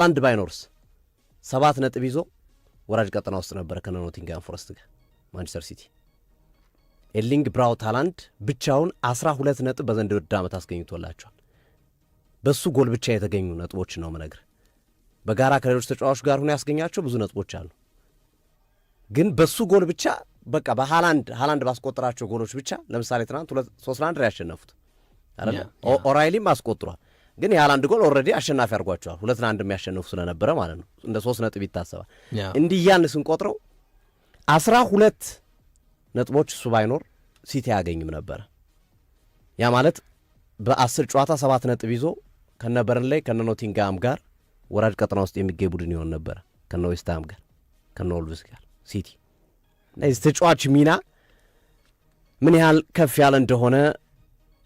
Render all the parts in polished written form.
ሃላንድ ባይኖርስ 7 ነጥብ ይዞ ወራጅ ቀጠና ውስጥ ነበረ ከነ ኖቲንግሃም ፎረስት ጋር ማንቸስተር ሲቲ። ኤርሊንግ ብራውት ሃላንድ ብቻውን 12 ነጥብ በዘንድሮ ውድድር ዓመት አስገኝቶላቸዋል። በሱ ጎል ብቻ የተገኙ ነጥቦች ነው ምነግርህ። በጋራ ከሌሎች ተጫዋቾች ጋር ሆኖ ያስገኛቸው ብዙ ነጥቦች አሉ። ግን በሱ ጎል ብቻ፣ በቃ በሃላንድ፣ ሃላንድ ባስቆጠራቸው ጎሎች ብቻ፣ ለምሳሌ ትናንት 3-1 ነው ያሸነፉት አይደለ? ኦራይሊም አስቆጥሯል። ግን የሃላንድ ጎል already አሸናፊ አድርጓቸዋል። 2-1 የሚያሸንፉ ስለነበረ ማለት ነው። እንደ 3 ነጥብ ይታሰባል። እንዲህ እያልን ስንቆጥረው 12 ነጥቦች እሱ ባይኖር ሲቲ አያገኝም ነበረ። ያ ማለት በ10 ጨዋታ 7 ነጥብ ይዞ ከነ በርንሌይ፣ ከነ ኖቲንግሃም ጋር ወራጅ ቀጠና ውስጥ የሚገኝ ቡድን ይሆን ነበረ። ከነ ዌስትሃም ጋር፣ ከነ ወልቭስ ጋር ሲቲ። የዚህ ተጫዋች ሚና ምን ያህል ከፍ ያለ እንደሆነ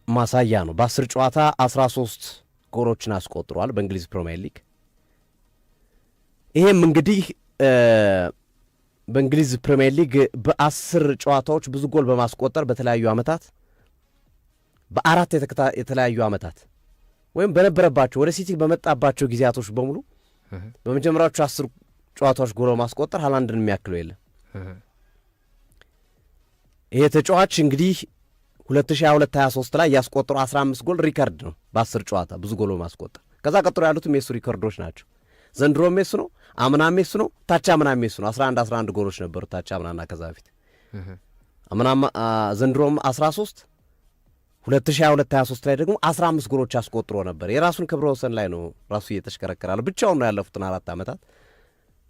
ማሳያ ነው። በ10 ጨዋታ 13 ጎሎችን አስቆጥሯል በእንግሊዝ ፕሪምየር ሊግ። ይሄም እንግዲህ በእንግሊዝ ፕሪምየር ሊግ በ10 ጨዋታዎች ብዙ ጎል በማስቆጠር በተለያዩ ዓመታት፣ በአራት የተለያዩ ዓመታት ወይም በነበረባቸው፣ ወደ ሲቲ በመጣባቸው ጊዜያቶች በሙሉ በመጀመሪያዎቹ 10 ጨዋታዎች ጎል በማስቆጠር ሃላንድን የሚያክለው የለም። ይሄ ተጫዋች እንግዲህ 2022/23 ላይ ያስቆጠረው 15 ጎል ሪከርድ ነው በ10 ጨዋታ ብዙ ጎል በማስቆጠር። ከዛ ቀጥሎ ያሉትም የሱ ሪከርዶች ናቸው። ዘንድሮም የሱ ነው፣ አምናም የሱ ነው፣ ታች አምናም የሱ ነው። 11 11 ጎሎች ነበሩ ታች አምናና ከዛ በፊት አምናም፣ ዘንድሮም 13፣ 2022/23 ላይ ደግሞ 15 ጎሎች አስቆጥሮ ነበር። የራሱን ክብረ ወሰን ላይ ነው ራሱ እየተሽከረከረ ያለው። ብቻውን ነው ያለፉትን 4 ዓመታት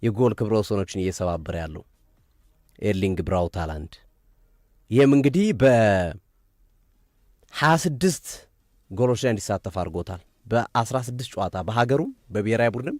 የጎል ክብረ ወሰኖችን እየሰባበረ ያለው ኤርሊንግ ብራውት ሃላንድ። ይህም እንግዲህ በ26 ጎሎች ላይ እንዲሳተፍ አድርጎታል። በ16 ጨዋታ በሀገሩም በብሔራዊ ቡድንም